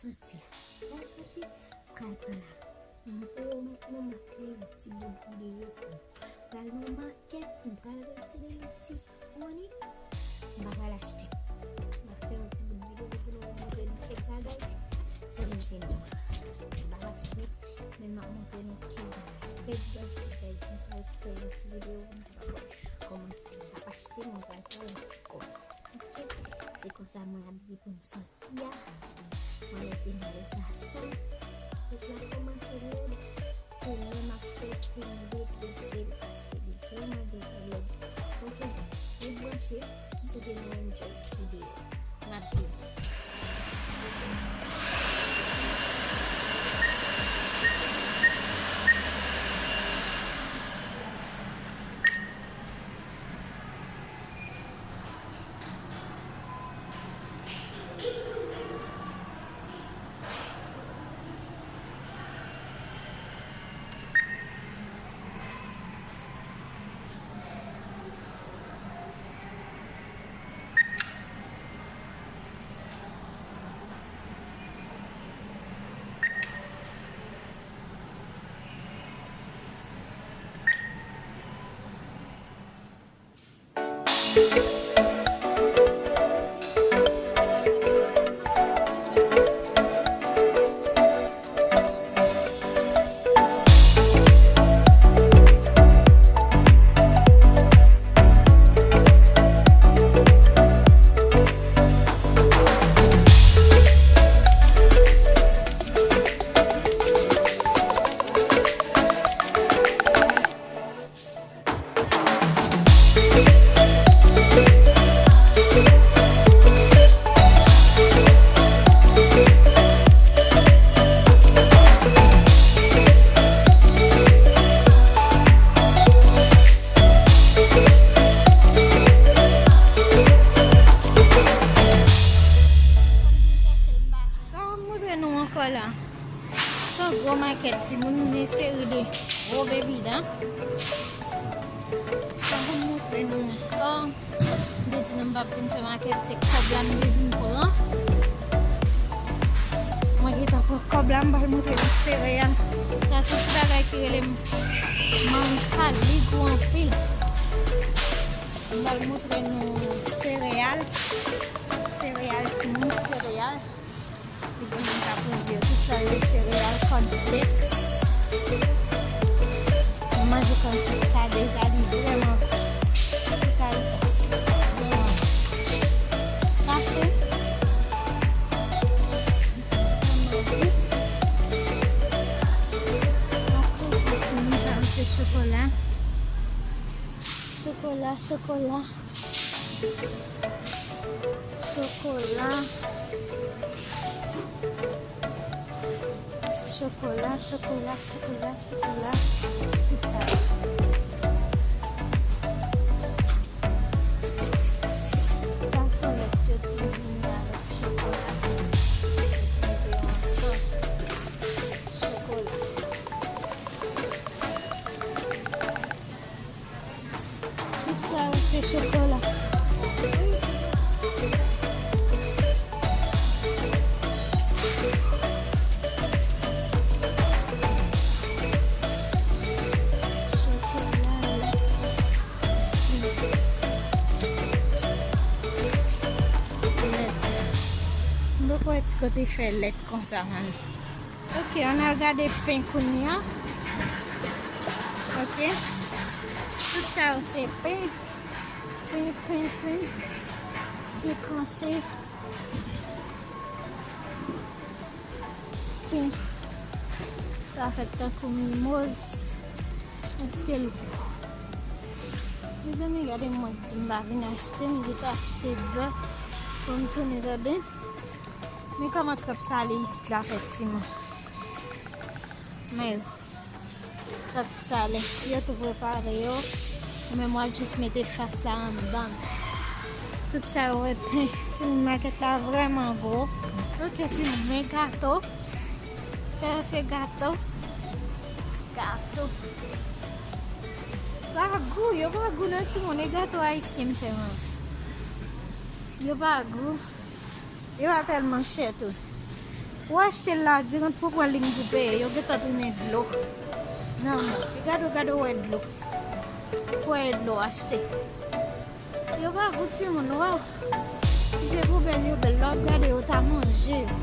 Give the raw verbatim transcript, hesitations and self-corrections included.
Soti. Lè m soti, m pral pran lari. M pran yon makèt, m ap fè yon ti bout videyo pou nou. M pral nan makèt, m pral retire yon ti moni. M pa pral achte. M ap fè yon ti bout videyo pou nou, montre nou kèk bagay. Jan m di nou. M pa achte, men m ap montre nou kèk bagay. Kèk bagay, m pral fè yon ti videyo pou nou kapab wè kòman si m ap achte, men m pral fè yon ti kòb. Ok? Se konsa mwen abiye pou m soti a. Mwen mete mare gason. Tout la kòmanse lèd. Se mwen m ap fè pou m detrese l paske li vrèman gentan lèd. Ok, guys, ret branche. M swete nou enjoy videyo. N ap vini. Sa w ap montre nou ankò la? Se yon gwo makèt timoun, yon seri de gwo bebida. Sa pou m montre nou ankò. M te di nou m p ap vin fè makèt, se kòb la m te vin pran. Mwen gentan pran kòb la, m pral montre nou sereyal. Sa se yon ti bagay ki rele manka, li gou anpil. M pral montre nou sereyal. Sereyal, timoun, sereyal. Li gen moun k ap manje yo. Tout sa yo sereyal, cornflakes. M manje cornflakes sa deja, li vrèman bon. Sou kalipas. Vrèman bon. Kafe. Vrèman bon. Ankò, sa timoun sa yo se chokola. Chokola, chokola. Chokola. Chokola, chokola, chokola, chokola. Tout sa. Sa se lòt yo ki vini avèk chokola. Mete yo ansanm. Chokola. Tout sa yo se chokola. Chokola, lèt. M poko wè ti kote fè lèt konsa, man. Ok, ann al gade pen kounye a. Ok. Tout sa yo se pen. Pen, pen, pen. Pen tranche. Pen. Sa fèt tankou mimoz. Èske l gou? Mezanmi, gade mwen di m pa vin achte, m vin achte bèf pou m tounen tande. Men kòman krèp sale isit la fèt timoun. Men yo, krèp sale, yo tou prepare yo. Ou menm w ap jis mete fas la anndan. Tout sa yo repen. Timoun, makèt la vrèman gwo. Ok, timoun, men gato. Sa yo se gato. Gato. Pa gou, yo pa gou non timoun, e gato ayisyen m fè mwen. Yo pa gou. Yo pa tèlman chè tou. Ou achte l la, dirant pou pran liy pou peye, yo gentan tounen dlo. Nan men, gade, gade, wè dlo. Kwè dlo achte. Yo pa gou timoun, waw. Si se pou bèl yo bèl, lè w ap gade yo ta manje yo.